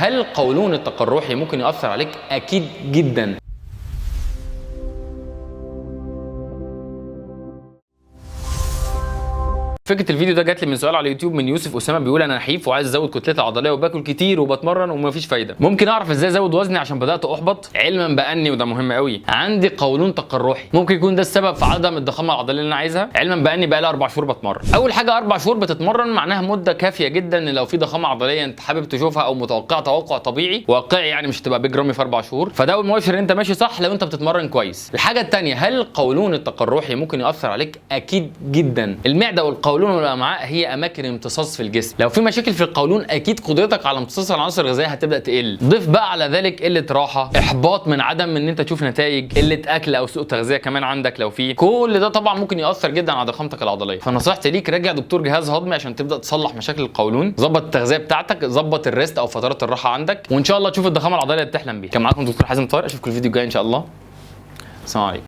هل القولون التقرحي ممكن ياثر عليك؟ اكيد جدا. فكرة الفيديو ده جات لي من سؤال على اليوتيوب من يوسف اسامة، بيقول انا نحيف وعايز ازود كتلتي العضلية وباكل كتير وبتمرن ومفيش فايده، ممكن اعرف ازاي ازود وزني عشان بدات احبط؟ علما باني، وده مهم قوي، عندي قولون تقرحي، ممكن يكون ده السبب في عدم الضخامة العضلية اللي انا عايزها، علما باني بقالي 4 شهور بتمرن. اول حاجة 4 شهور بتتمرن معناها مده كافيه جدا ان لو في ضخامه عضلية انت حابب تشوفها او متوقع توقع طبيعي واقعي، يعني مش هتبقى بيج رامي في 4 شهور، فده اول مؤشر ان انت ماشي صح لو انت بتتمرن كويس. الحاجة الثانية، هل القولون التقرحي ممكن ياثر عليك؟ اكيد جدا. المعدة والقولون والامعاء هي اماكن امتصاص في الجسم، لو في مشاكل في القولون اكيد قدرتك على امتصاص العناصر الغذائية هتبدا تقل. ضيف بقى على ذلك قلة راحة، احباط من عدم ان انت تشوف نتائج، قلة اكل او سوء تغذية كمان عندك لو في، كل ده طبعا ممكن ياثر جدا على ضخامتك العضلية. فنصيحتي ليك راجع دكتور جهاز هضمي عشان تبدا تصلح مشاكل القولون، ظبط التغذية بتاعتك، ظبط ال rest او فترات الراحة عندك، وان شاء الله تشوف الضخامة العضلية اللي بتحلم بيها. كان معاكم دكتور حازم طارق، اشوفكم الفيديو الجاي ان شاء الله. السلام عليكم.